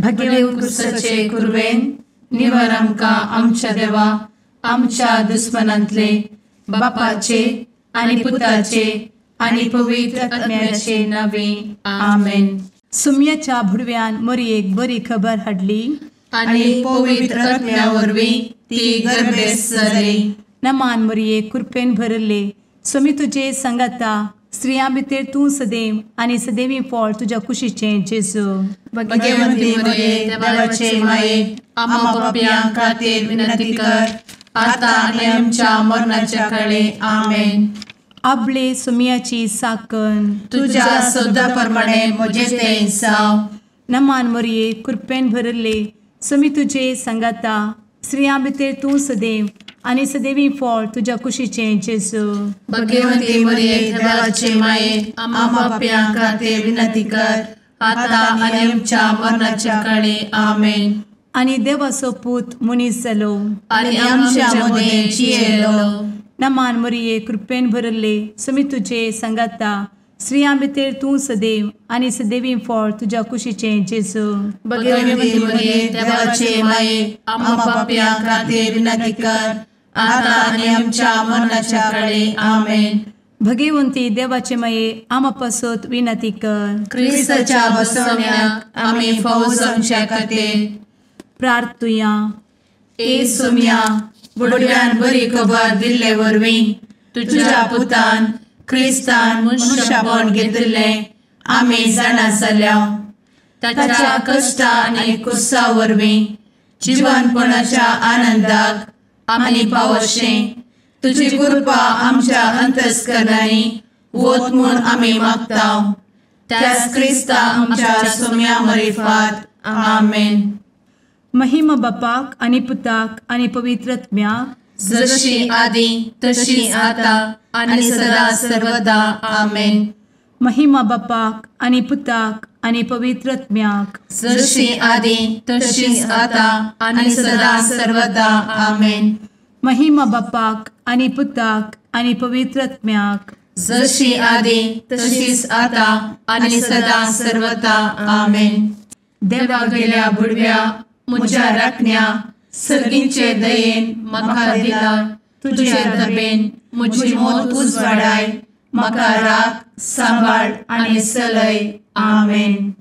भगेव कुरवेन निवर आमकां आमच्या देवा आमच्या दुस्मनांतले बापाचे आनी पुताचे आनी पवित्र आत्म्याचे नावे आमेन. सुम्याच्या भुडव्यान मोरयेक बरी खबर हाडली आनी पवित्र आत्म्या वरवीं ती गर्भेस्त जाली. नमान मोरये, कृपेन भरले, स्वामी तुजे संगाता, स्त्रियां भितर तूं सदैव आनी सदैवी फळ तुज्या कुशीचें जेजू. भगवंती मोरये, देवाचे माये, आम्हा पापयां खातीर विनंती कर आता आनी आमच्या मरणाच्या काळे. आमेन. आपले सुम्याची साकन तुज्या सदा प्रमाणे म्हजें तें जावं. नमान मोरये, कृपेन भरले, स्वामी तुजे संगाता, स्त्रियां भितर तूं सदैव आनी सदैवी फळ तुज्या कुशीचें जेजू. भगवंती मोरये, देवाचे माये, आम्हा पापयां खातीर विनंती कर आता आनी आमच्या मरणाच्या काळे. आमेन. आनी देवाचो पूत मनीस जालो आनी आमच्या मदें जियेलो. नमान मोरये, कृपेन भरले, स्वामी तुजे संगाता, स्त्रियां भितर तूं सदैव आनी सदैवी फळ तुज्या कुशीचें जेजू. भगवंती मोरये, देवाचे माये, आम्हा पापयां खातीर विनंती कर आता आनी आमच्या मरणाच्या काळे. आमेन. भगवंती देवाचे माये, आम्हा पासत विनंती कर. क्रिस्ताच्या बसवण्याक आमी फावो जावच्या खातीर प्रार्थुया. ए सुम्या, बुडव्यान बरी खबर दिल्ले वरवीं तुज्या पुतान क्रिस्तान मनशापण घेतिल्लें आमी जाणा जाल्या. ताच्या कश्टा आनी कुसा वरवीं जिवनपणाच्या आनंदाक आमी पावशें तुजी कृपा आमच्या अंतस्करणांनी वत म्हूण आमी मागता. त्याच क्रिस्ता आमच्या सुम्या मरिफात. आमेन. महिमा बापाक आनी पुताक आनी पवित्र आत्म्याक, जशी आदी तशी आता आनी सदा सर्वदा. आमेन. महिमा बापाक आनी पुताक आनी पवित्र आत्म्याक, जशी आदी तशी आता आनी सदा सर्वदा. आमेन. महिमा बापाक आनी पुताक आनी पवित्र आत्म्याक, जशी आदी तशीच आता आनी सदा सर्वदा. आमेन. देवा गेल्या बुडव्या म्हज्या राखण्या सर्गींचे दयेन म्हाका दिला तुजे दबेन म्हजी मोत उजवाडाय, म्हाका राख सांबाळ आनी सलय. आमेन.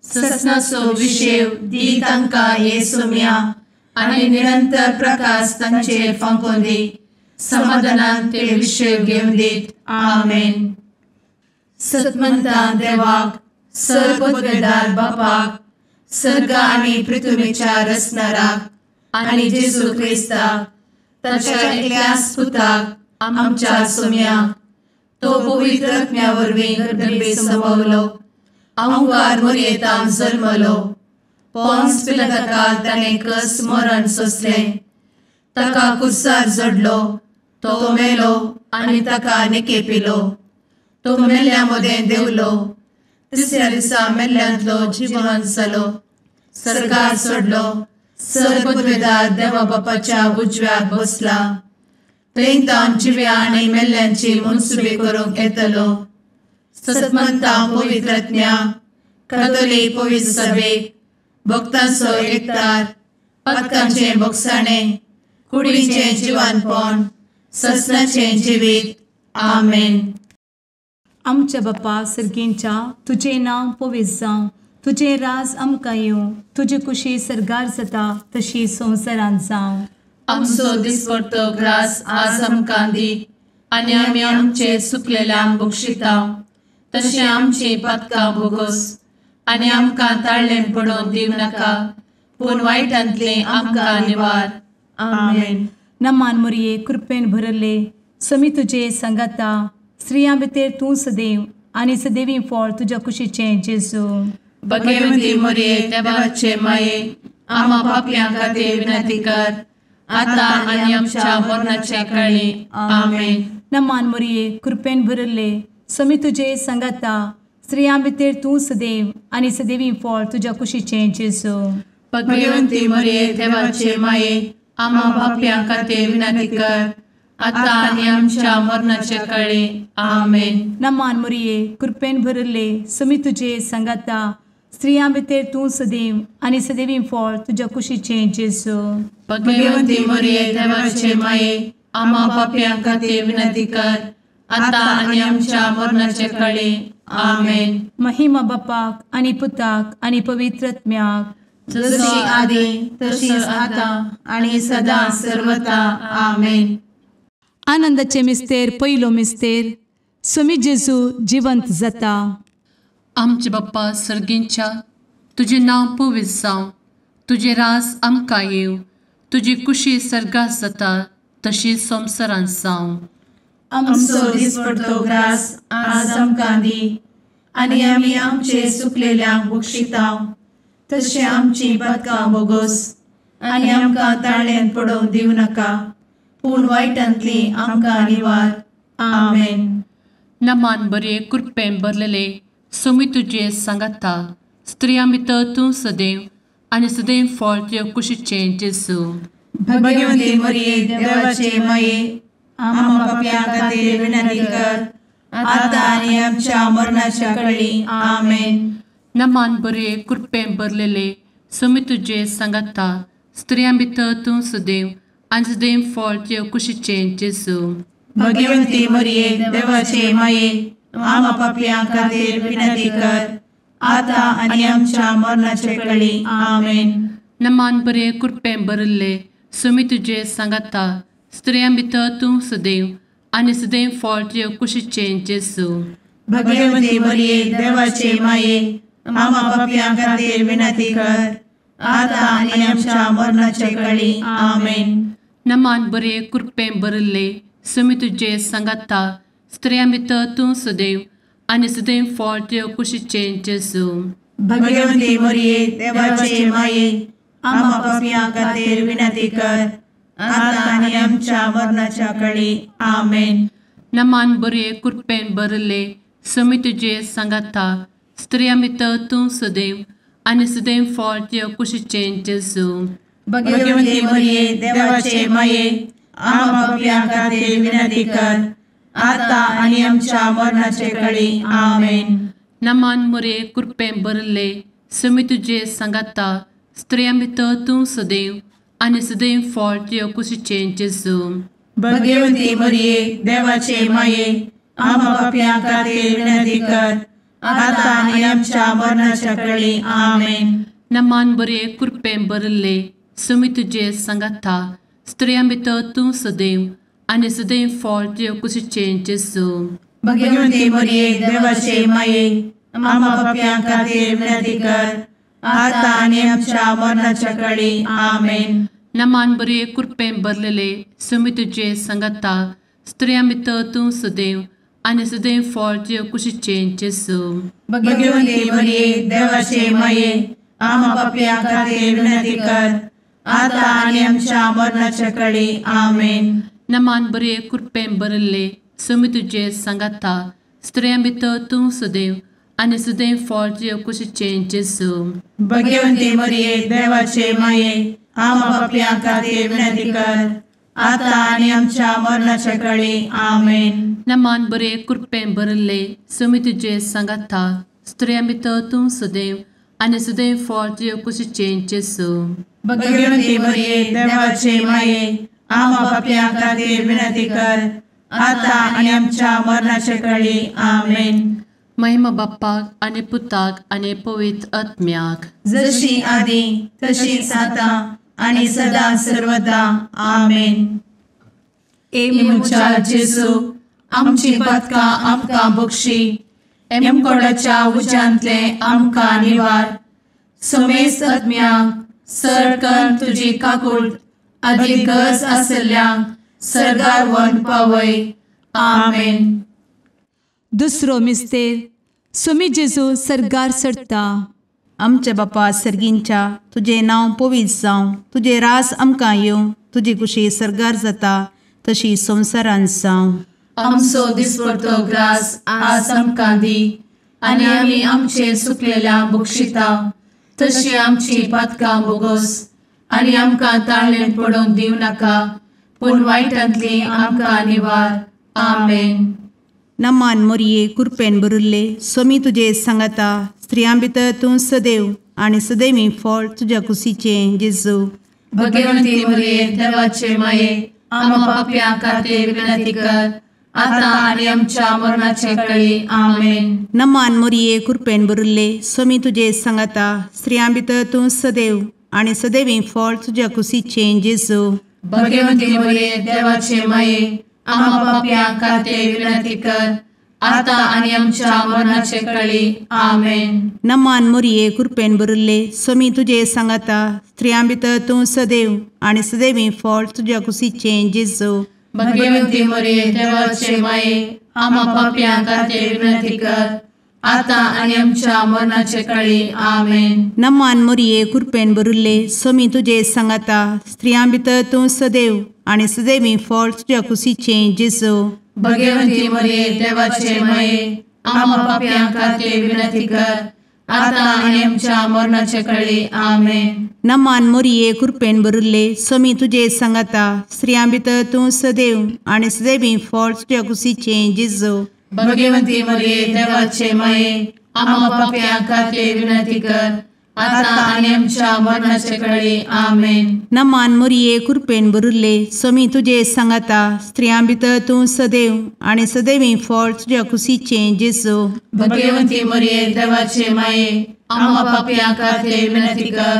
ससनाचो विशेव दी तांकां हे सुम्या आनी निरंतर प्रकाश तांचेर फांकोवन दी, समाधानान ते विशेव घेवन दीत. आमेन. सतमंता देवाक, सर्वपदवेदार बापाक, सर्ग आनी पृथ्वीच्या रचणाराक आनी जेजू क्रिस्ताक ताच्या एकल्याच पुताक आमच्या सुम्याक, तो पवित्र आत्म्या वरवीं गर्भे संभवलो, अहंकार मोरयेतान जल्मलो, पोन्स पिलाताकाल ताणें कस मरण सोंसलें, ताका कुर्सार जडलो, तो मेलो आनी ताका निकेपिलो, तो मेल्ल्या मदें देंवलो, तिसऱ्या दिसा मेल्ल्यांतलो जिवन जालो, सर्गार सोडलो, सर्वपदवेदार देवा बापाच्या उजव्याक बसला, थंय तावन जिव्या आनी मेल्ल्यांची मनसुबी करूंक येतलो. सतमंता पवित्र आत्म्या, कातोलीक पवित्र सभेक, भक्तांचो एकतार, पातकांचें भोगसाणें, कुडीचें जिवानपण, ससनाचें जिवीत. आमेन. आमच्या बापा सर्गींच्या, तुजें नांव पवित्र जावं, तुजें राज आमकां येवं, तुजी कुशी सर्गार जाता तशी संवसारांत जावं. आमचो दिसपडतो ग्रास आज आमकां दी आनी आमी आमचे सुकलेल्यांक बक्षिता तशें आमची पातकां भोगोस आनी आमकां ताळ्ळें पडोवन दिवं नाका, पूण वायटांतलें आमकां निवार. आमेन. नमान मोरये, कृपेन भरले, स्वामी तुजे संगाता, स्त्रियां भितर तूं सदैव आनी सदैवी फळ तुज्या कुशीचें जेजू. भगवंती मोरये, देवाचे माये, आम्हा पापयां खातीर विनंती कर आता आनी आमच्या मरणाच्या काळी. आमेन. नमान मोरये, कृपेन भरले, स्वामी तुजे संगाता, स्त्रियां भितर तूं सदैव आनी सदैवी फळ तुज्या कुशीचें जेजू. भगवंती मोरये, देवाचे माये, आम्हा पापयां खातीर विनंती कर आता आनी आमच्या मरणाच्या काळी. आमेन. नमान मोरये, कृपेन भरले, स्वामी तुजे संगाता, स्त्रियां भितर तूं सदैव आनी सदैवी फळ तुज्या कुशीचें जेजू. भगवंती मरिये देवाचे माये, आम्हा पापयां खातीर विनंती कर, आतां आनी आमच्या मरणाचे कळे. आमेन. महिमा बापाक आनी पुताक आनी पवित्र आत्म्याक, जशी आदी तशीच आतां आनी सदां सर्वता. आमेन. आनंदाचे मिस्तेर पयलो मिस्तेर, स्वामी जेजू जिवंत जाता. आमचे बाप्पा सर्गींच्या, तुजें नांव पवित्र जावं, तुजें राज आमकां येवं, तुजी कुशी सर्गात जाता तशी संवसारांत जावं. आमचो दिसपडतो ग्रास आज आमकां दी, आनी आमी आमचे सुकलेल्यांक बक्षिता तशें आमची पातकां बोगोस, आनी आमकां ताळ्यांत पडोवंक दिवं नाका, पूण वायटांतली आमकां निवार. आमेन. नमान बरे कृपेन भरलेले स्वामी तुजे सांगाता, स्त्रियां भितर तूं सदैव आनी सदैव फळ तुजे कुशीचें जेजू. भगवंती मरिये देवाचे माये, आम्हा पापयां खातीर विनंती कर, आतां आनी आमच्या मरणाच्या कळी. आमेन. नमान बरे कृपेन भरलेले स्वामी तुजे सांगाता, स्त्रियां भितर तूं सदैव आनी सदैव फळ तुजे कुशीचें जेजू. भगवंती मरिये देवाचे माये, आम्हा पापयां खातीर विनंती कर, आतां आनी आमच्या मरणाचे कळी. आमेन. नमान बरे कृपेन भरिल्ले स्वामी तुजे सांगाता, स्त्रियां भितर तूं सदैव आनी सदैव फळ तुजे कुशीचें जेजू. भगवंती मरिये देवाचे माये, आम्हा पापयां खातीर विनंती कर, आतां आनी आमच्या मरणाचे कळी. आमेन. नमान बरे कृपेन भरिल्ले स्वामी तुजे सांगाता, स्त्रियां भितर तूं सदैव आनी सदैव फळ तुजे कुशीचें जेजू. भगवंती मरिये देवाचे माये, आम्हा पापयां खातीर विनंती कर, आतां आनी आमच्या मरणाच्या कळी. आमेन. नमान बरे कृपेन भरिल्ले स्वामी तुजे सांगाता, स्त्रियां भितर तूं सदैव आनी सदैव फळ तुजे कुशीचें जेजू. भगवंती मरिये देवाचे माये, आम्हा पापयां खातीर विनंती कर, आतां आनी आमच्या मरणाचे कळी. आमेन. नमान मरिये कृपेन भरिल्ले स्वामी तुजे सांगाता, स्त्रियां भितर तूं सदैव आनी सदैव फळ तुजे कुशीचें जेजू. भगवंती मरिये देवाचे माये, आम्हा पापयां खातीर विनंती कर, आतां आनी आमच्या मरणाच्या कळी. आमेन. नमान बरे कृपेन भरिल्ले स्वामी तुजे सांगाता, स्त्रियां भितर तूं सदैव आनी सदैव फळ तुजे कुशीचें जेजू. भगवंती मरिये देवाचे माये, आम्हा पापयां खातीर विनंती कर, आतां आनी आमच्या मरणाच्या कळी. आमेन. नमान बरे कृपेन भरलेले स्वामी तुजे सांगाता, स्त्रियां भितर तूं सदैव आनी सदैव फळ तुजे कुशीचें जेजू. भगवंती मरिये देवाचे माये, आम्हा पापयां खातीर विनंती कर, आतां आनी आमच्या मरणाच्या कळी. आमेन. नमान बरे कृपेन भरिल्ले स्वामी तुजे सांगाता, स्त्रियां भितर तूं सदैव आनी सदैव फळ तुजे कुशीचें जेजू. भगवंती मरिये देवाचे माये, आम्हा पापयां खातीर विनंती कर, आतां आनी आमच्या मरणाच्या कळी. आमेन. नमान बरे कृपेन भरिल्ले स्वामी तुजे सांगाता, स्त्रियां भितर तूं सदैव आनी सदैव फळ तुजे कुशीचें जेजू. भगवंती मरिये देवाचे माये, आम्हा पापयां खातीर विनंती कर, आतां आनी आमच्या मरणाच्या कळी. आमेन. महिमा बाप्पाक आनी पुताक आनी पवित्र आत्म्याक, जशी आदी तशीच आतां आनी सदां सर्वदा. आमेन. ए म्हज्या जेजू, आमची पातकां आमकां बक्षी, एमकोडाच्या उज्यांतले आमकां निवार, समेस्त आत्म्यांक सरकन तुजी काकूट आदी गरज आशिल्ल्यांक सर्गार व्हरून पावय. आमेन. दुसरो मिस्तेर, स्वामी जेजू सर्गार चडटा. आमच्या बापा सर्गींच्या, तुजें नांव पवित्र जावं, तुजें राज आमकां येवं, तुजी कुशी सर्गार जाता तशी संवसारांत जावं. आमचो दिसपडतो ग्रास आज आमकां दी, आनी आमी आमचे सुकलेल्या बक्षिता तशी आमची पातकां बोगोस, आनी आमकां ताळ्ळेंत पडोवंक दिवं नाका, पूण वायटांतली आमकां निवार. आमेन. नमान मोरये कृपेन भरिल्ले स्वामी तुजे सांगाता, स्त्रियां भितर तूं सदैव आनी सदैवी फळ तुज्या कुशीचें जेजू। भगवंती मरिये देवाचे माये आम्हा पाप्यां खातीर विनंती कर आता आनी आमच्या मरणाचे वेळी। आमेन। नमान मरिये कृपेन भरिल्ले स्वामी तुजे सांगाता स्त्रियां भितर तूं सदैव आनी सदैवी फळ तुज्या कुशीचें जेजू। भगवंती मरिये देवाचे माये आम्हा पाप्यां खातीर विनंती कर आता आनी आमच्या मरणाचे वेळी। आमेन। नमान मरिये कृपेन भरिल्ले स्वामी तुजे सांगाता स्त्रियां भितर तूं सदैव आनी सदैवी फळ तुज्या कुशीचें जेजू। भगवंती मरिये देवाचे माये आम्हा पाप्यां खातीर विनंती कर आता आनी आमच्या मरणाचे वेळी। आमेन। नमान मरिये कृपेन भरिल्ले स्वामी तुजे सांगाता स्त्रियां भितर तूं सदैव आनी सदैवी फळ तुज्या कुशीचें जेजू। भगवंती मरिये देवाचे माये आम्हा पाप्यां खातीर विनंती कर आता आनी आमच्या मरणाचे वेळी। आमेन। नमान मरिये कृपेन भरिल्ले स्वामी तुजे सांगाता स्त्रियां भितर तूं सदैव आनी सदैवी फळ तुज्या कुशीचें जेजू। भगवंती मरिये देवाचे माये आम्हा पाप्यां खातीर विनंती कर आता आनी आमच्या मरणाचे वेळी। आमेन। नमान मरिये कृपेन भरिल्ले स्वामी तुजे सांगाता स्त्रियां भितर तूं सदैव आनी सदैवी फळ तुज्या कुशीचें जेजू। भगवंती मरिये देवाचे माये आम्हा पाप्यां खातीर विनंती कर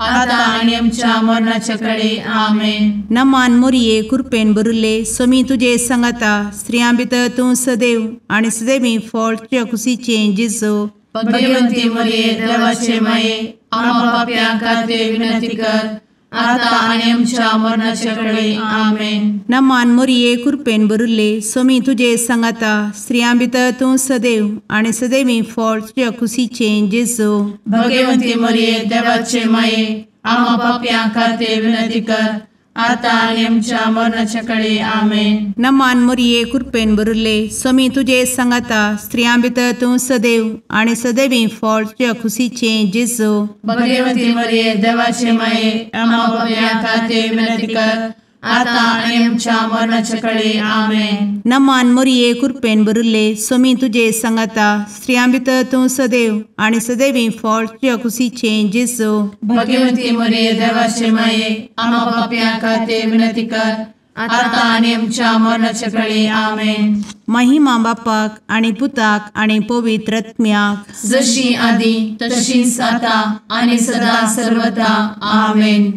आता आनी आमच्या मरणाचे वेळी। आमेन। नमान मरिये कृपेन भरिल्ले स्वामी तुजे सांगाता स्त्रियां भितर तूं सदैव आनी सदैवी फळ तुज्या कुशीचें जेजू। भगवंती मरिये देवाचे माये आम्हा पाप्यां खातीर विनंती कर आता आनी आमच्या मरणाचे वेळी। आमेन। नमान मरिये कृपेन भरिल्ले स्वामी तुजे सांगाता स्त्रियां भितर तूं सदैव आनी सदैवी फळ तुज्या कुशीचें जेजू। भगवंती मरिये देवाचे माये आम्हा पाप्यां खातीर विनंती कर आता आनी आमच्या मरणाचे वेळी। आमेन। नमान मरिये कृपेन भरिल्ले स्वामी तुजे सांगाता स्त्रियां भितर तूं सदैव आनी सदैवी फळ तुज्या कुशीचें जेजू। भगवंती मरिये देवाचे माये आम्हा पाप्यां खातीर विनंती कर आता आनी आमच्या मरणाचे वेळी। आमेन। नमान मरिये कृपेन भरिल्ले स्वामी तुजे सांगाता स्त्रियां भितर तूं सदैव आनी सदैवी फळ तुज्या कुशीचें जेजू। भगवंती मरिये देवाचे माये आम्हा पाप्यां खातीर विनंती कर आता आनी आमच्या मरणाचे वेळी। आमेन। महिमा बापाक आनी पुताक आनी पवित्र आत्म्याक जशी आदी तशीच आता आनी सदा सर्वदा। आमेन।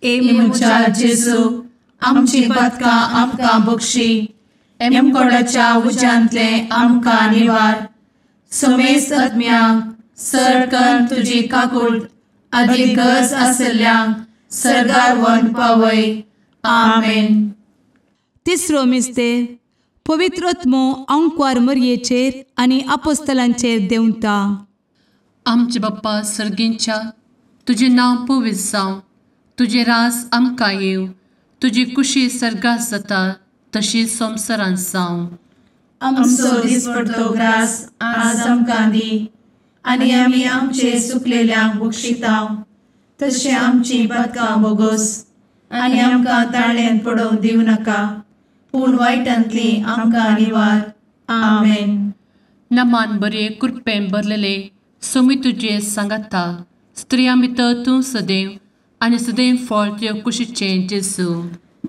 ए म्हज्या जेजू आमची पातकां आमकां बक्षी एमकोडाच्या उज्यांतले आमकां निवार समेस्त आत्म्यांक सरकन तुजी काकूट आदी गरज आशिल्ल्यांक सर्गार व्हरून पावय। आमेन। तिसरो मिस्तेर पवित्र आत्मो आंकवार मरयेचेर आनी आपोस्तलांचेर देंवता। आमचे बाप्पा सर्गींच्या तुजें नांव पवित्र जावं, तुजें राज आमकां येवं, तुजी कुशी सर्गात जाता तशी संवसारांत जावं। आमचो दिसपडतो ग्रास आज आमकां दी आनी आमी आमचे सुकलेल्यांक बक्षिता तशें आमची पातकां बोगोस आनी आमकां ताळ्यान पडोवंक दिवं नाका पूण वायटांतली आमकां निवार। आमेन। नमान बरे कृपेन भरलेले स्वामी तुजे सांगाता स्त्रियां भितर तूं सदैव आनी सदैव फळ तुज्या कुशीचें जेजू।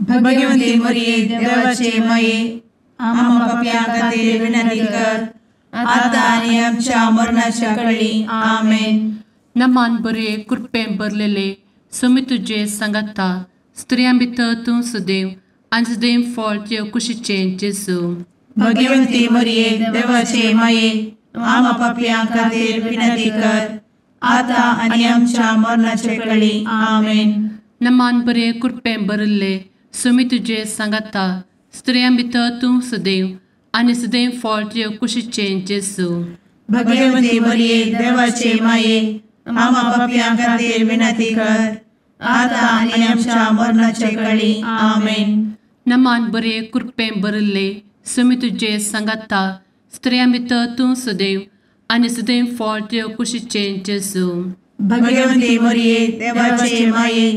भगवंती मरिये देवाचे माये आम्हा पाप्यां खातीर विनंती कर आता आनी आमच्या मरणाच्या वेळी। आमेन। नमान बरे कृपेन भरलेले स्वामी तुजे सांगाता स्त्रियां भितर तूं सदैव आनी सदैव फळ तुज्या कुशीचें जेजू। भगवंती मरिये देवाचे माये आम्हा पाप्यां खातीर विनंती कर आता आनी आमच्या मरणाचे वेळी। आमेन। नमान बरे कृपेन भरिल्ले स्वामी तुजे सांगाता स्त्रियां भितर तूं सदैव आनी सदैव फळ तुज्या कुशीचें जेजू। भगवंती मरिये देवाचे माये आम्हा पाप्यां खातीर विनंती कर आता आनी आमच्या मरणाचे वेळी। आमेन। नमान बरे कृपेन भरिल्ले स्वामी तुजे सांगाता स्त्रियां भितर तूं सदैव आनी सदैव फळ तुज्या कुशीचें जेजू। भगवंती मरिये देवाचे माये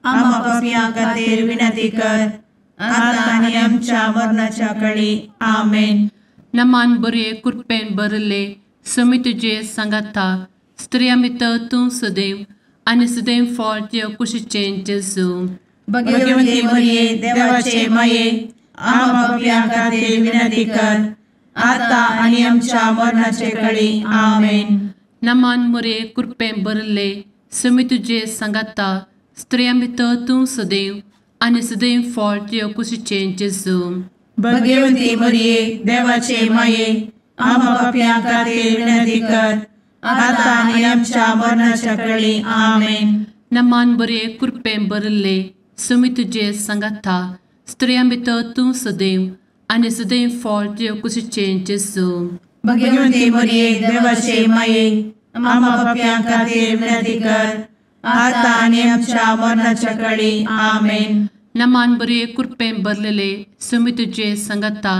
आम्हा पाप्यां खातीर विनंती कर आता आनी आमच्या मरणाच्या वेळी। आमेन। नमान बरे कृपेन भरिल्ले समी तुजे सांगाता स्त्रियां भितर तूं सदैव आनी सदैव फळ तुज्या कुशीचें जेजू. भगवती मरिये देवाचे माये आम्हा पाप्यां खातीर विनंती कर आता आनी आमच्या मरणाचे कळी. आमेन. नमान मोरये कृपेन भरिल्ले समी तुजे सांगाता स्त्रियां भितर तूं सदैव आनी सदैव फळ तुज्या कुशीचें जेजू. भगवती मरिये देवाचे माये आम्हा पाप्यां खातीर विनंती कर आता आनी आमच्या मरणाच्या कळी. आमेन. नमान बरे कृपेन भरिल्ले समी तुजे सांगाता स्त्रियां भितर तूं सदैव आनी सदैव फळ तुज्या कुशीचें जेजू. भगवती मरिये देवाचे माये आम्हा पाप्यां खातीर विनंती कर आता आनी आमच्या मरणाच्या कळी. आमेन. नमान बरे कृपेन भरलेले समी तुजे सांगाता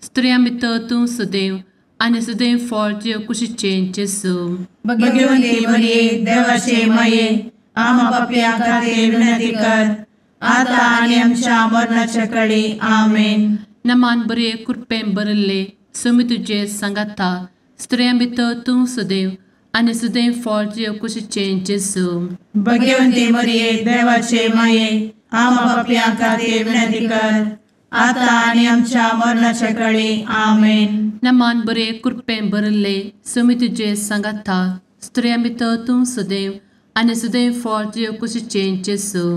स्त्रियां भितर तूं सदैव आनी सदैव फळ तुज्या कुशीचें जेजू. भगवती मरिये देवाचे माये आम्हा पाप्यां खातीर विनंती कर आता आनी आमच्या मरणाच्या कळी. आमेन. नमान बरे कृपेन भरिल्ले समी तुजे सांगाता स्त्रियां भितर तूं सदैव आनी सदैव फळ तुज्या कुशीचें जेजू. भगवती मरिये देवाचे माये आम्हा पाप्यां खातीर विनंती कर आता आनी आमच्या मरणाच्या कळी. आमेन. नमान बरे कृपेन भरिल्ले समी तुजे सांगाता स्त्रियां भितर तूं सदैव आनी सदैव फळ तुज्या कुशीचें जेजू.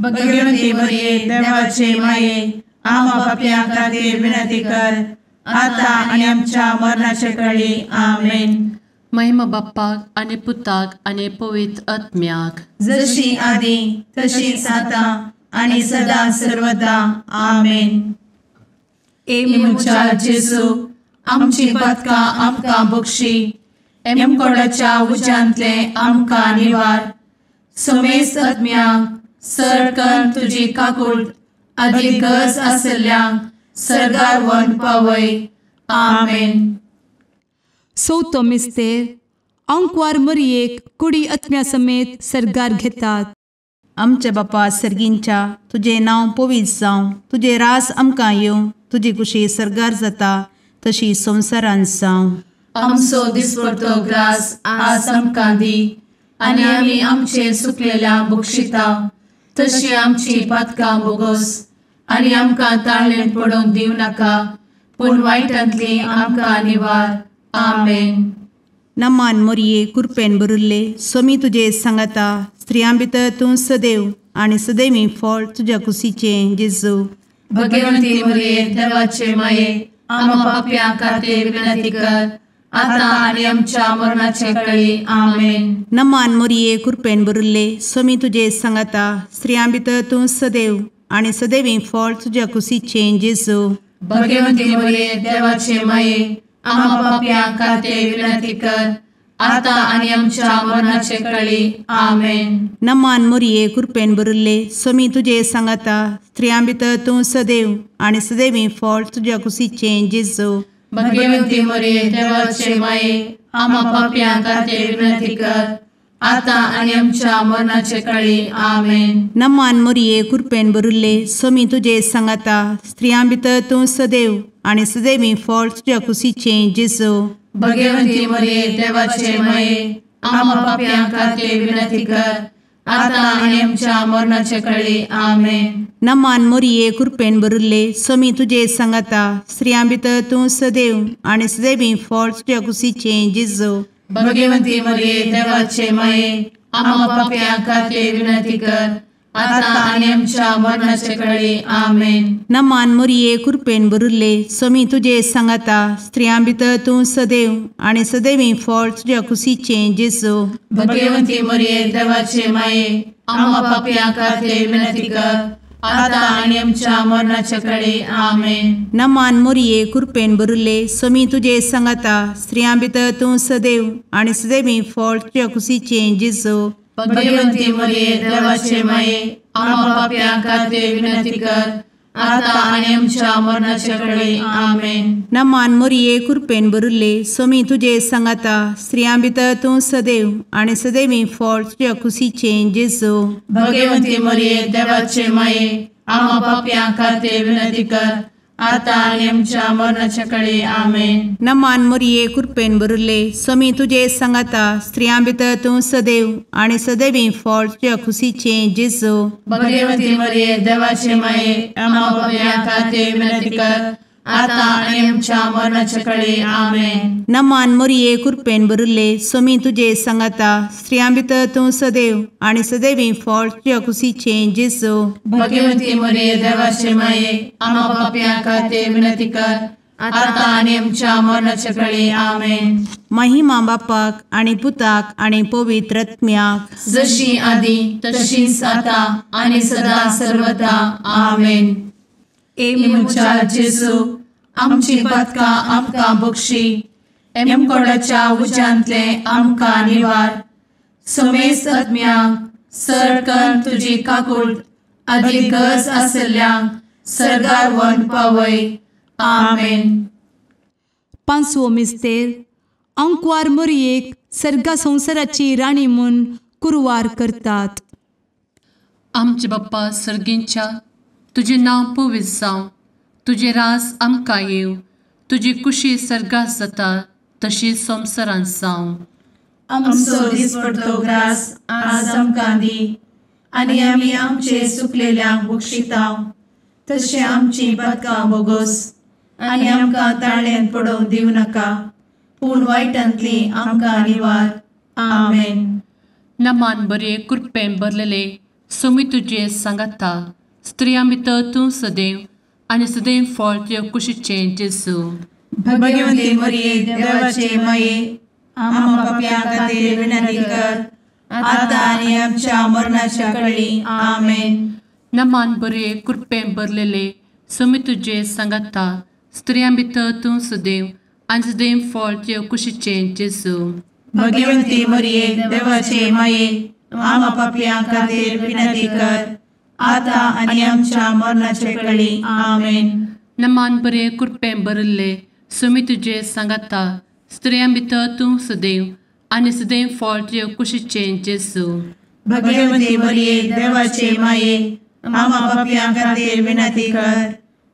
भगवती मरिये देवाचे माये आम्हा पाप्यां खातीर विनंती कर आता आनी आमच्या मरणाच्या कळी. आमेन. महिमा बाप्पाक आनी पुताक आनी पवित्र आत्म्याक, जशी आदी तशीच आता आनी सदा सर्वदा. आमेन. ए म्हज्या जेजू आमची पातकां आमकां बक्षी, एमकोडाच्या उज्यांतले आमकां निवार, समेस्त आत्म्यांक सरकन तुजी काकूट आदी गरज आसल्ल्यांक सर्गार व्हरून पावय. आमेन. चवथो मिस्तेर आंकवार मरियेक कुडी आत्म्या समेत सर्गार घेतात. आमच्या बापा सर्गींच्या तुजें नांव पवित्र जावं, तुजें राज आमकां येवं, तुजी कुशी सर्गार जाता तशी संवसारांत जावं. आमचो दिसपडतो ग्रास आज आमकां दी आनी आमी आमचे सुकलेल्या बक्षिता तशी आमची पातकां बोगोस आनी आमकां ताळेन पडोवंक दिवं नाका पूण वायटांतली आमकां निवार. आमेन. नमान मोरये कृपेन भरिल्ले स्वामी तुजे सांगाता स्त्रियां भितर तूं सदैव आनी सदैवी फळ तुज्या कुशीचें जेजू. भगवंती मोरये देवाचे माये आम्हा पाप्यां खातीर विनंती कर आता आनी आमच्या मरणाचे कळी. आमेन. नमान मोरये कृपेन भरिल्ले स्वामी तुजे सांगाता स्त्रियां भितर तूं सदैव आनी सदैवी फळ तुज्या कुशीचें जेजू. भगवंती मोरये देवाचे माये आम्हा पाप्यां खातीर विनंती कर आता आनी आमच्या मरणाचे कळी. आमेन. नमान मोरये कृपेन भरिल्ले स्वामी तुजे सांगाता स्त्रियां भितर तूं सदैव आनी सदैवी फळ तुज्या कुशीचें जेजू. भगवंती मोरये देवाचे माये आम्हा पाप्यां खातीर विनंती कर आता आनी आमच्या मरणाचे कळी. आमेन. नमान मोरये कृपेन भरिल्ले स्वामी तुजे सांगाता स्त्रियां भितर तूं सदैव आनी सदैवी फळ तुज्या कुशीचें जेजू. भगवंती मोरये देवाचे माये आम्हा पाप्यां खातीर विनंती कर आता आनी आमच्या मरणाचे कळी. आमेन. नमान मोरये कृपेन भरिल्ले स्वामी तुजे सांगाता स्त्रियां भितर तूं सदैव आनी सदैवी फळ तुज्या कुशीचें जेजू. भगवंती मोरये देवाचे माये आम्हा पाप्यां खातीर विनंती कर आता आनी आमच्या मरणाचे कळी. आमेन. नमान मोरये कृपेन भरिल्ले स्वामी तुजे सांगाता स्त्रियां भितर तूं सदैव आनी सदैवी फळ तुज्या कुशीचें जेजू. भगवंती मोरये देवाचे माये आम्हा पाप्यां खातीर विनंती कर आता आनी आमच्या मरणाचे कळी. आमेन. नमान मोरये कृपेन भरिल्ले स्वामी तुजे सांगाता स्त्रियां भितर तूं सदैव आनी सदैवी फळ तुज्या कुशीचें जेजू. भगवंती मोरये देवाचे माये आम्हा पाप्यां खातीर विनंती कर आता आनी आमच्या मरणाचे कळी. आमेन. नमान मोरये कृपेन भरिल्ले स्वामी तुजे सांगाता स्त्रियां भितर तूं सदैव आनी सदैवी फळ तुज्या कुशीचें जेजू. भगवंती मोरये देवाचे माये आम्हा पाप्यां खातीर विनंती कर आतां आनी आमच्या मरणाच्या कळे. आमेन. नमान मोरये कृपेन भरिल्ले, स्वामी तुजे सांगाता, स्त्रियां भितर तूं सदैव आनी सदैवी फळ तुज्या खुशीचें जेजू. भगवती मरिये देवाचे माये, आम्हा पाप्यां खातीर विनंती कर, आतां आनी आमच्या मरणाच्या कळे. आमेन. नमान मोरये कृपेन भरिल्ले, स्वामी तुजे सांगाता, स्त्रियां भितर तूं सदैव आनी सदैवी फळ तुज्या खुशीचें जेजू. भगवती मरिये देवाचे माये, आम्हा पाप्यां खातीर विनंती कर, आतां आनी आमच्या मरणाच्या कळे. आमेन. महिमा बापाक आनी पुताक आनी पवित्र आत्म्याक, जशी आदी तशीच आतां आनी सदा सर्वदा. आमेन. ए म्हज्या जेजू, आमची पातकां आमकां बक्षी, एमकोडाच्या उज्यांतले आमकां निवार, समेस्त आत्म्यांक सरकन तुजी काकूट आदी गरज आशिल्ल्यांक सर्गार व्हरून पावय. आमेन. पांचवो मिस्तेर. आंकवार मोरयेक सर्गा संवसाराची राणी म्हूण कुरवार करतात. आमचे बाप्पा सर्गींच्या, तुजें नांव पवित्र जावं, तुजें राज आमकां येवं, तुजी कुशी सर्गात जाता तशी संवसारांत जावं. आमचो दिसपडतो ग्रास आज आमकां दी, आनी आमी आमचे सुकलेल्यांक बक्षिता तशें आमची पातकां बोगोस, आनी आमकां ताळ्यांत पडोवंक दिवं नाका, पूण वायटांतली आमकां निवार. आमेन. नमान बरे कृपेन भरलेले, स्वामी तुजे सांगाता, स्त्रियां भितर तूं सदैव आनी सदैव फळ तुज्या कुशीचें जेजू. भगवती मरिये देवाचे माये, आम्हा पाप्यां खातीर विनंती कर, आतां आनी आमच्या मरणाच्या कळी. आमेन. नमान बरे कृपेन भरलेले, स्वामी तुजे सांगाता, स्त्रियां भितर तूं सदैव आनी सदैव फळ तुज्या कुशीचें जेजू. भगवती मरिये देवाचे माये, आम्हा पाप्यां खातीर विनंती कर, आतां आनी आमच्या मरणाच्या कळी. आमेन. नमान बरे कृपेन भरिल्ले, स्वामी तुजे सांगाता, स्त्रियां भितर तूं सदैव आनी सदैव फळ तुज्या कुशीचें जेजू. भगवती मरिये देवाचे माये, आम्हा पाप्यां खातीर विनंती कर,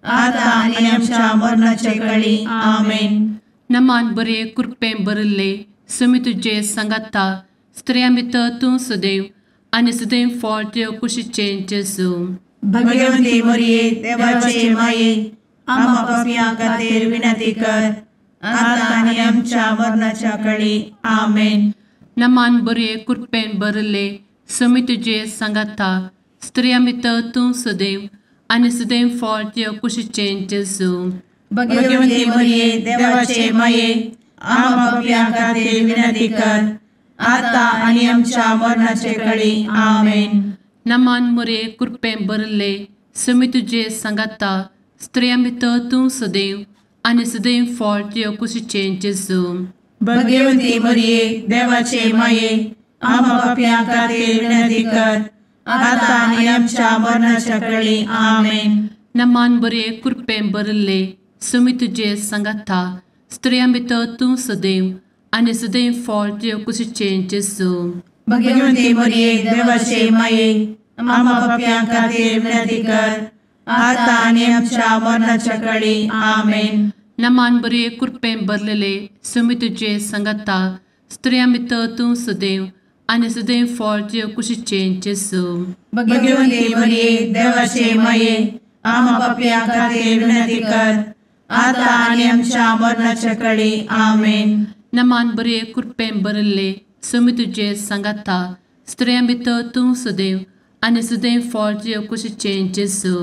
आतां आनी आमच्या मरणाच्या कळी. आमेन. नमान बरे कृपेन भरिल्ले, स्वामी तुजे सांगाता, स्त्रियां भितर तूं सदैव आनी सदैव फळ तुज्या कुशीचें जेजू. भगवती मरिये देवाचे माये, आम्हा पाप्यां खातीर विनंती कर, आतां आनी आमच्या मरणाच्या कळी. आमेन. नमान बरे कृपेन भरिल्ले, स्वामी तुजे सांगाता, स्त्रियां भितर तूं सदैव आनी सदैव फळ तुज्या कुशीचें जेजू. भगवती मरिये देवाचे माये, आम्हा पाप्यां खातीर विनंती कर, आतां आनी आमच्या मरणाचे कळी. आमेन. नमान मरिये कृपेन भरिल्ले, स्वामी तुजे सांगाता, स्त्रियां भितर तूं सदैव आनी सदैव फळ तुज्या कुशीचें जेजू. भगवती मरिये देवाचे माये, आम्हा पाप्यां खातीर विनंती कर, आतां आनी आमच्या मरणाच्या कळी. आमेन. नमान बरे कृपेन भरिल्ले, स्वामी तुजे सांगाता, स्त्रियां भितर तूं सदैव आनी सदैव फळ तुज्या कुशीचें जेजू. भगवती मरिये देवाचे माये, आम्हा पाप्यां खातीर विनंती कर, आतां आनी आमच्या मरणाच्या कळी. आमेन. नमान बरे कृपेन भरलेले, स्वामी तुजे सांगाता, स्त्रियां भितर तूं सदैव आनी सदैव फळ तुज्या कुशीचें जेजू. भगवती मरिये देवाचे माये, आम्हा पाप्यां खातीर विनंती कर, आतां आनी आमच्या मरणाच्या कळी. आमेन. नमान बरे कृपेन भरिल्ले, स्वामी तुजे सांगाता, स्त्रियां भितर तूं सदैव आनी सदैव फळ तुज्या कुशीचें जेजू.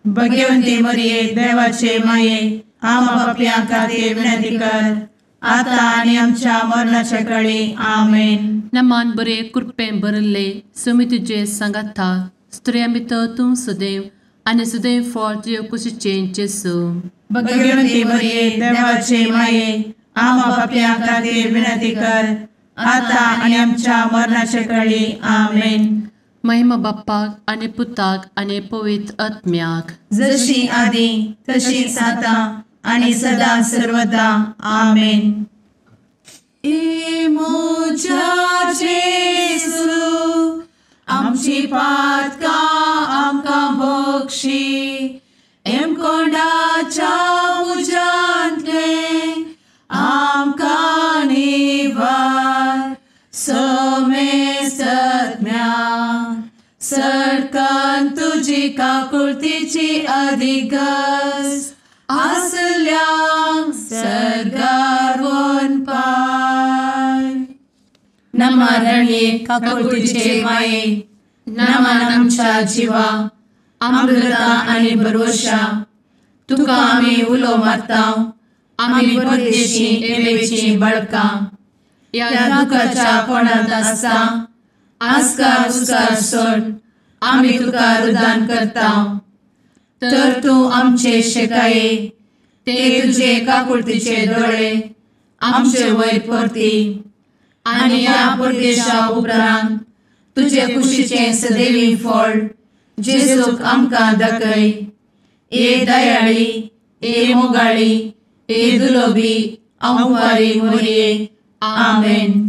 भगवती मरिये देवाचे माये, आम्हा पाप्यां खातीर विनंती कर, आतां आनी आमच्या मरणाच्या कळी. आमेन. नमान बरे कृपेन भरिल्ले, स्वामी तुजे सांगाता, स्त्रियां भितर तूं सदैव आनी सदैव फळ तुज्या कुशीचें जेजू. भगवती मरिये देवाचे माये, आम्हा पाप्यां खातीर विनंती कर, आतां आनी आमच्या मरणाच्या कळी. आमेन. महिमा बाप्पाक आनी पुताक आनी पवित्र आत्म्याक, जशी आदी तशीच आतां आनी सदा सर्वदा. आमेन. ए म्हज्या जेजू, आमची पातकां आमकां बक्षी, एमकोंडाच्या तुजी काकुळतीची अधिगस आसल्यांक सर्गार वनपाय. नमा रणये काकुळतीचे माये, नमन आमच्या जिवा, अमृता आनी भरवशा, तुका आमी उलो मारता, आमी परदेशी एवेची बळकां, ह्या दुखाच्या कोणांत आसता आस्कार उस्कार सोड आमी तुका रुदान करता. तर तूं आमचे शेकाये ते तुजे काकुळतीचे दोळे आमचे वयर परती आनी ह्या परदेशा उपरांत तुजे कुशीचें सदैवी फळ जेजूक आमकां दाखय. ए दयाळी, ए मोगाळी, ए दुलोबी अंवारी मोरये. आमेन.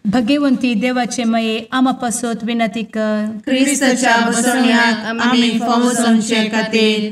भगवंती देवाचे मये आमा पासत विनंती कर. क्रिस्ताच्या बसवण्याक आमी फावो जावचे खातीर.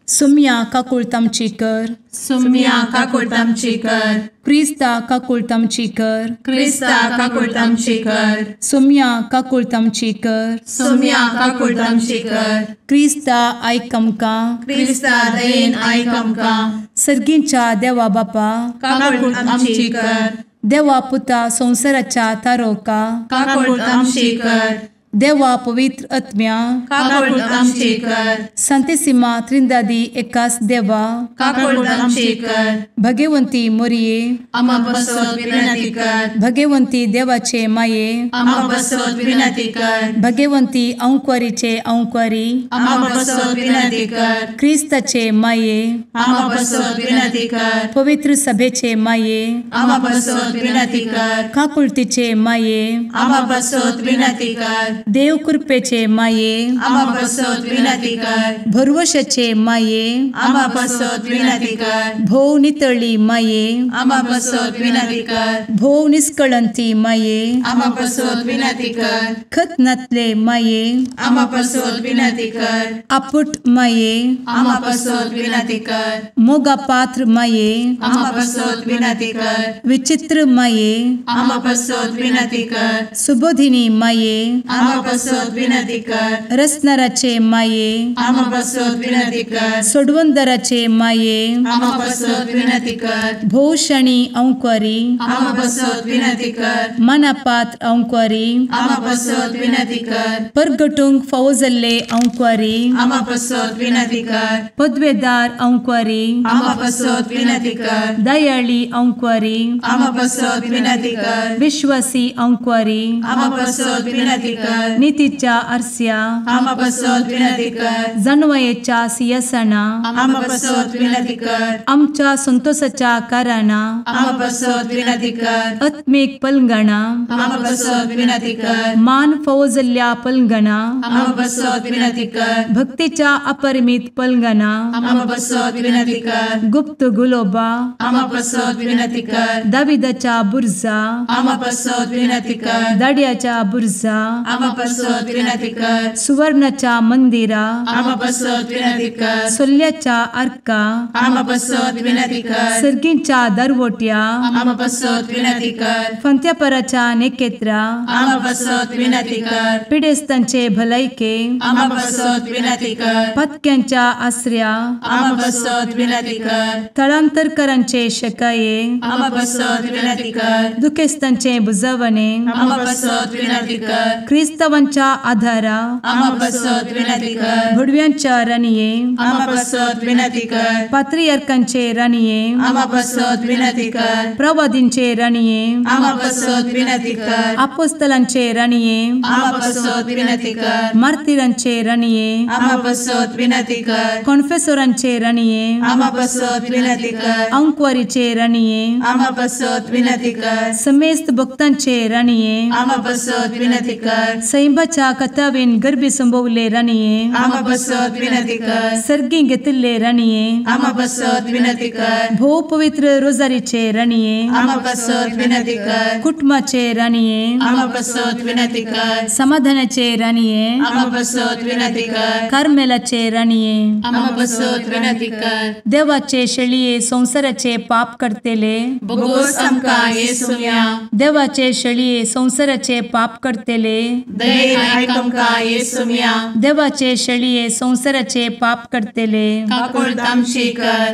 सुम्या काकुळत आमची कर. सुम्या काकुळत आमची कर. क्रिस्ता काकुळत आमची कर. क्रिस्ता काकुळत आमची कर. सुम्या काकुळत आमची कर. सुम्या काकुळत आमची कर. क्रिस्ता आयक आमकां. क्रिस्ता दयेन आयक आमकां. सर्गींच्या देवा बापा काकुळत आमची कर. देवा पुता संवसाराच्या तारोका काकुळत आमची कर. देवा पवित्र आत्म्या काकुळत आमची कर. संतेसिमा त्रिंदादी एकास देवा काकुळत आमची कर. भगवंती मोरये आमा पासत विनंती कर. भगवंती देवाचे माये आमा पासत विनंती कर. भगवंती अंकुरीचे अंकुरी आमा पासत विनंती कर. क्रिस्ताचे माये आमा पासत विनंती कर. पवित्र सभेचे माये आमा पासत विनंती कर. काकुळतीचे माये आमा पासत विनंती कर. देव कृपेचे माये आमा पासत विनंती कर. भरवशाचे माये आमा पासत विनंती कर. भोव नितळी माये आमा पासत विनंती कर. भोव निष्कळंती माये आमा पासत विनंती कर. खत नातले माये आमा पासत विनंती कर. आपुट माये आमा पासत विनंती कर. मोगा पात्र माये आमा पासत विनंती कर. विचित्र माये आमा पासत विनंती कर. सुबोधिनी माये आमा पासत विनंती कर. रसनाराचे माये आमा पासत विनंती कर. सोडवंदराचे माये आमा पासत विनंती कर. भोवशणी अंकुरी आमा पासत विनंती कर. मनापात्र अंकुरी आमा पासत विनंती कर. परगटूंक फावो जाल्ले अंकुरी आमा पासत विनंती कर. पदवेदार अंकुरी आमा पासत विनंती कर. दयाळी अंकुरी आमा पासत विनंती कर. विश्वासी अंकुरी आमा पासत विनंती कर. नितीच्या आरस्या आमा पासत विनंती कर. जानवयेच्या सिंहासना आमा पासत विनंती कर. आमच्या संतोषाच्या कारणा आमा पासत विनंती कर. आत्मीक पलंगणा आमा पासत विनंती कर. मान फावो जाल्ल्या पलंगणा आमा पासत विनंती कर. भक्तीच्या अपरिमित पलंगणा आमा पासत विनंती कर. गुप्त गुलोबा आमा पासत विनंती कर. दाविदाच्या बुर्जा आमा पासत विनंती कर. दाड्याच्या बुर्जा आमा पासत विनंती कर. सुवर्णाच्या मंदिरा आमा पासत विनंती कर. सोल्ल्याच्या आर्का आमा पासत विनंती कर. सर्गींच्या दरवट्या आमा पासत विनंती कर. फंत्यापराच्या नेकेत्रा आमा पासत विनंती कर. पिडेस्तांचे भलायके आमा पासत विनंती कर. पत्क्यांच्या आसऱ्या आमा पासत विनंती कर. थळांतरकरांचे शकाये आमा पासत विनंती कर. दुखेस्तांचे बुजवणे आमा पासत विनंती कर. क्रिस्तावांच्या आधारा आमा पासत विनंती कर. भुडव्यांच्या राणये आमा पासत विनंती कर. पात्रियार्कांचे राणये आमा पासत विनंती कर. प्रवादींचे राणये आमा पासत विनंती कर. आपोस्तलांचे राणये आमा पासत विनंती कर. मार्तिरांचे राणये आमा पासत विनंती कर. कॉन्फेसोरांचे राणये आमा पासत विनंती कर. अंकुवारीचे राणये आमा पासत विनंती कर. समेस्त भक्तांचे राणये आमा पासत विनंती कर. सैंबाच्या कथावेन गर्भी संभवले राणये आमा पासत विनंती कर. सर्गी घेतिल्ले राणये आमा पासत विनंती कर. भोव पवित्र रोजारीचे राणये आमा पासत विनंती कर. कुटुंबाचे राणये आमा पासत विनंती कर. समाधानाचे राणये आमा पासत विनंती कर. कार्मेलाचे राणये आमा पासत विनंती कर. देवाचे शेळये संवसाराचे पाप करतेले बोगोस आमकां येसुम्या देवाचे शेळये संवसाराचे पाप करतेले दयेन आयक आमकां येसुम्या. देवाचे शेळये संवसाराचे पाप करतले काकुळट आमची कर.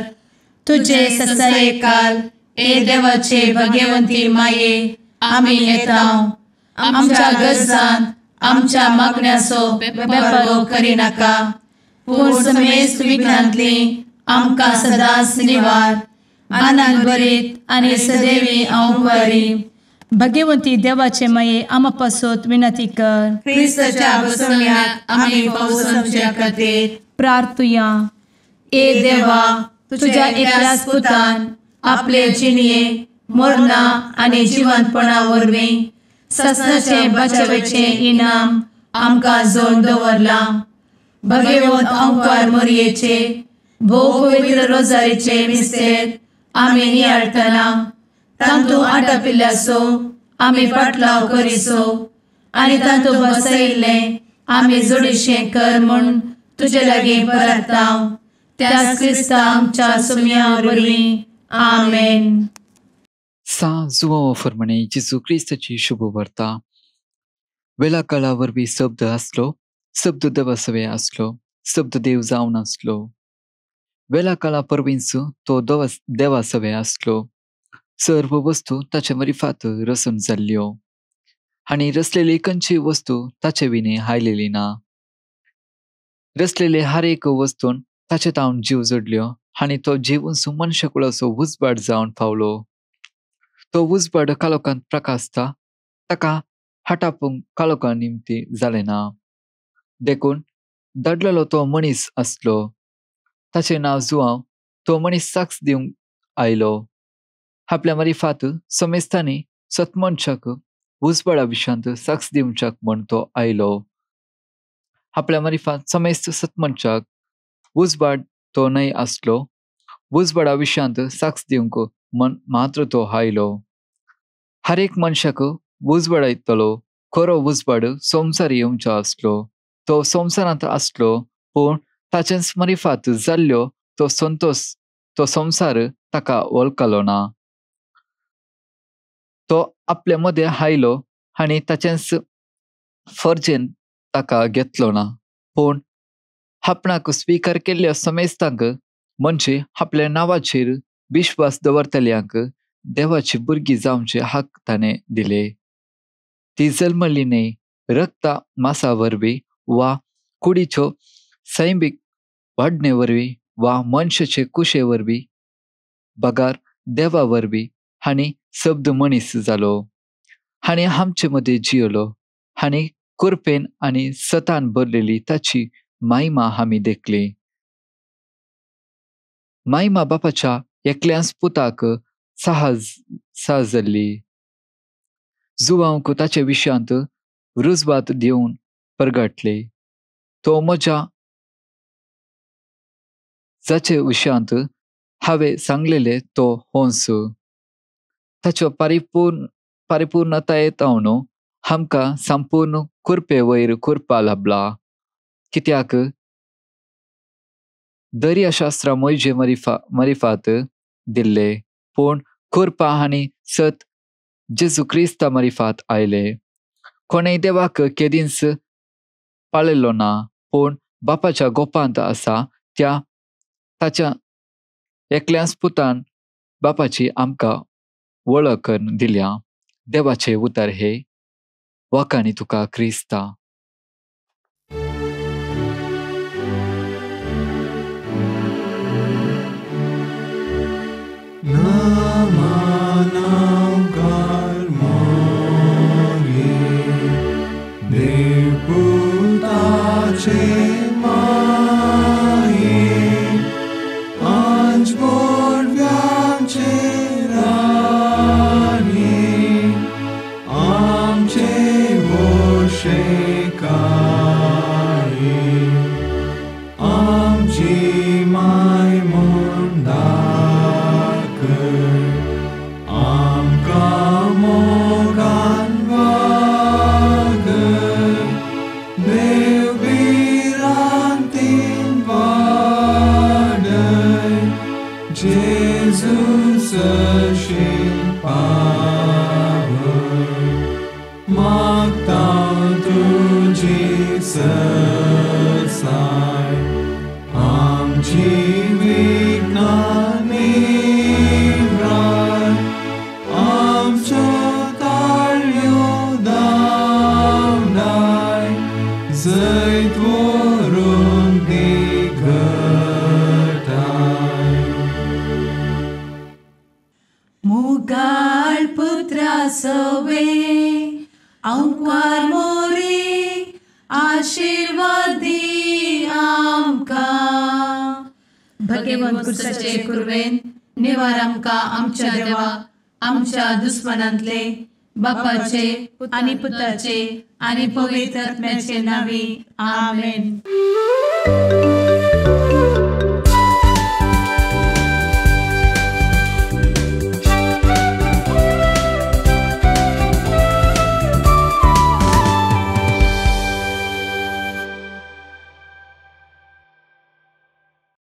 तुजे ससायेकाल ए देवाचे भगवंती माये आमी येता आमच्या गरजान आमच्या मागण्याचो बेपर्वो करिनाका पूण समेस्त विघ्नांतली आमकां सदांच निवार. आनंद भरीत आनी सदैवी अवंकारी भगवंती देवाचे माये आमा पासत विनंती कर. क्रिस्ताच्या बसवण्याक आमी पावसाच्या खातीर प्रार्थुया. ए देवा तुझ्या एकल्याच पुतान आपले जिणये मरणा आनी जिवंतपणा वरवीं ससनाचे बचावेचे इनाम आमकां जोड दवरलां. भगवंत अंकार मोरयेचे भोव पवित्र रोजारीचे मिस्तेर आमी नियाळटना तांतू आटापिल्ल्याचो आमी पाटलाव करिसो आनी तांतू बसयिल्लें आमी जोडीशें कर म्हूण तुजे लागीं परताव त्याच क्रिस्ता आमच्या सुम्या वरवीं. आमेन. सा जुवांव फर्माणे जेजू क्रिस्ताची शुभ वार्ता. वेळा काळा वरवीं शब्द आसलो, शब्द देवासवे आसलो, शब्द देव जावन आसलो. वेळा काळा परवींच तो देवासवे आसलो. सर्व वस्तू ताचे मरिफात रसून जाल्ल्यो आनी रसलेली खंयची वस्तू ताचे विणे आयलेली ना. रसलेले हर एक वस्तून ताचे तावन जीव जोडल्यो आनी तो जीवनसो मनशाकुळाचो उजवाड जावन पावलो. तो उजवाड कालोखांत प्रकाशता ताका हाटापूंक कालोखा निमती जालें ना. देखून धाडलेलो तो मनीस आसलो. ताचें नांव जुवांव. तो मनीस साक्ष दिवंक आयलो. आपल्या मारिफात समेस्तांनी सतमनशाक उजवाडा विशांत साक्ष दिवच्याक म्हण तो आयलो. आपल्या मारिफात समेस्त सतमनशाक उजवाड तो न्हय आसलो, उजवाडा विशांत साक्ष दिवंक म्हण मात्र तो आयलो. हर एक मनशाक उजवाडायतलो खरो उजवाड संवसार येवचो आसलो. तो संवसारांत आसलो पूण ताचेंच मरिफात जाल्ल्यो तो संतोष तो संवसार ताका वळखलो ना. तो आपल्या मदें आयलो आनी ताचेंच फर्जेन ताका घेतलो ना. पूण आपणाक स्विकार केल्ल्या समेस्तांक म्हणजे आपल्या नांवाचेर विश्वास दवरतल्यांक देवाची भुरगीं जावचे हक ताणें दिले. ती जल्मली न्हय रक्ता मासा वरवीं वा कुडीच्यो सैमीक वाडणे वरवीं वा मनशाचे कुशे वरवीं बगार देवा वरवीं आनी शब्द मनीस जालो आनी आमचे मदें जियलो आनी कुरपेन आनी सतान भरलेली ताची मायमा आमी देखली. मायमा बापाच्या एकल्याच पुताक साहज जाल्ली. जुवांक ताचे विशयांत रुजवात दिवन परगटले. तो म्हज्या जाचे विशयांत हांवें सांगलेले तो होंस. ताच्यो परिपूर्णतायेंत आमकां संपूर्ण कुरपे वयर कुरपा लाबला. कित्याक दर्याशास्त्रां मोयजे मरिफात दिल्ले पूण कुरपा आनी सत जेजू क्रिस्ता मरिफात आयले. कोणेय देवाक केदींच पाळयलो ना पूण बापाच्या गोपांत आसा त्या ताच्या एकल्याच पुतान बापाची आमकां वळख दिल्या. देवाचे उतर हे वाकांनी तुका क्रिस्ता. Jesus, power, Magdalena. सहसाय आमची विघ्नां निव्राय आमच्यो ताळयो दामनाय जैत व्हरूंक दी घटाय. मुगाळ पुत्रा सवे आंकवार मोरी आशीर्वादी आमकां. भगेवंत कुर्साचे कुर्वेन निवार आमकां आमच्या देवा आमच्या दुस्मनांतले बापाचे आनी पुताचे आनी पवित्र आत्म्याचे नांवी आमेन.